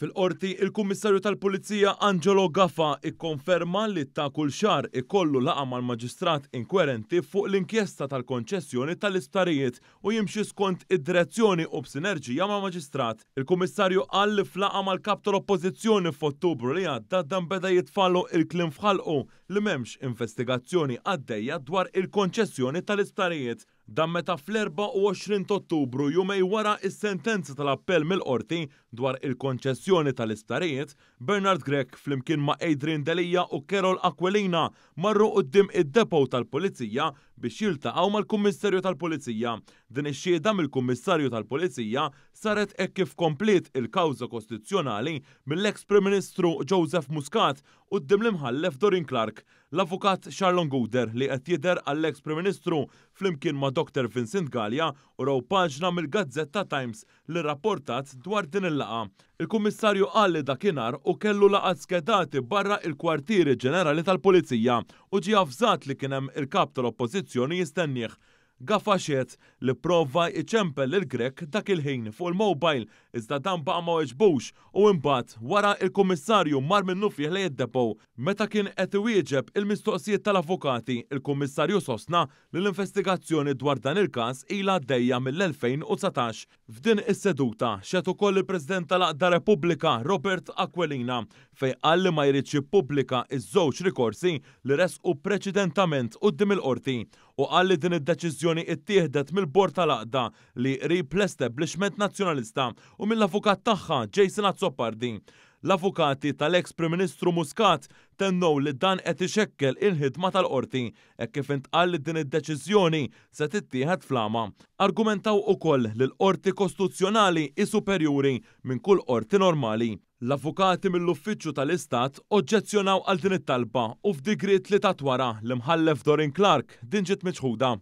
Fil-Qorti, il-Kummissarju tal-Pulizija Angelo Gafa ikkonferma li ta' kull xahar ikollu laqgħa mal-Maġistrat inkwerenti fuq l-inkjesta tal-konċessjoni tal-isptarijiet u jimxi skont id-direzzjoni u b'sinerġija mal-Maġistrat. Il-Kummissarju qal li f'laqgħa mal-Kap tal-Oppożizzjoni f'Ottubru li għadda dan beda jitfagħlu il-kliem f'ħalqu li m'hemmx investigazzjoni għaddejja dwar il-konċessjoni tal-isptarijiet. Dan meta fl-24 t'Ottubru, jumej wara s-sentenza tal-appell mill-Qorti dwar il-konċessjoni tal-isptarijiet, Bernard Grech flimkien ma' Adrian Delia u Carol Aquilina marru quddiem id-depot tal-Pulizija biex jiltaqgħu mal-Kummissarju tal-Pulizija. Din ix-xhieda mill-Kummissarju tal-Pulizija saret hekk kif kompliet il-kawża kostituzzjonali mill-eks Prim Ministru Joseph Muscat quddiem l-Imħallef Doreen Clarke. L-Avukat Charlon Gouder li qed jidher għall-eks Prim Ministru flimkien ma' Doctor Vincent Galea urew paġna mill-gazzetta Times li rrapportat dwar din il-laqgħa. Il-Kummissarju qal li dakinhar hu kellu laqgħat skedati barra il-kwartieri ġenerali tal-Pulizija u ġie avżat li kien hemm il-Kap tal-Oppożizzjoni jistennieh. Gafa xehed li pprova jċempel lil Grech dak il-ħin fuq il-mobile iżda dan baqa' ma weġbux u imbagħad wara il-Kummissarju mar minnufih lejn id-depot. Meta kien qed iwieġeb il-mistoqsijiet tal-avukati, il-Kummissarju sostna li l-investigazzjoni dwar dan il-każ ilha għaddejja mill-2019. F'din is-seduta xehed ukoll il-President tal-Għaqda Repubblika Robert Aquilina fejn qal li ma jridx jippubblika ż-żewġ rikorsi li ressqu preċedentament quddiem il-Qorti u qal li din id-deċiżjoni ittieħdet mill-bord tal-għaqda li qrib l-establishment Nazzjonalista u mill-avukat tagħha Jason Azzopardi. L-avukati tal-eks Prim Ministru Muscat tennew li dan qed ixekkel il-ħidma tal-Qorti hekk kif intqal li din id-deċiżjoni se tittieħed fl-għama. Argumentaw ukoll li l-Qorti Kostituzzjonali hi superjuri minn kull qorti normali. L-avukati mill-Uffiċċju tal-Istat oġġezzjonaw għal din it-talba u f'digriet li tat wara l-Imħallef Doreen Clarke din ġiet miċħuda.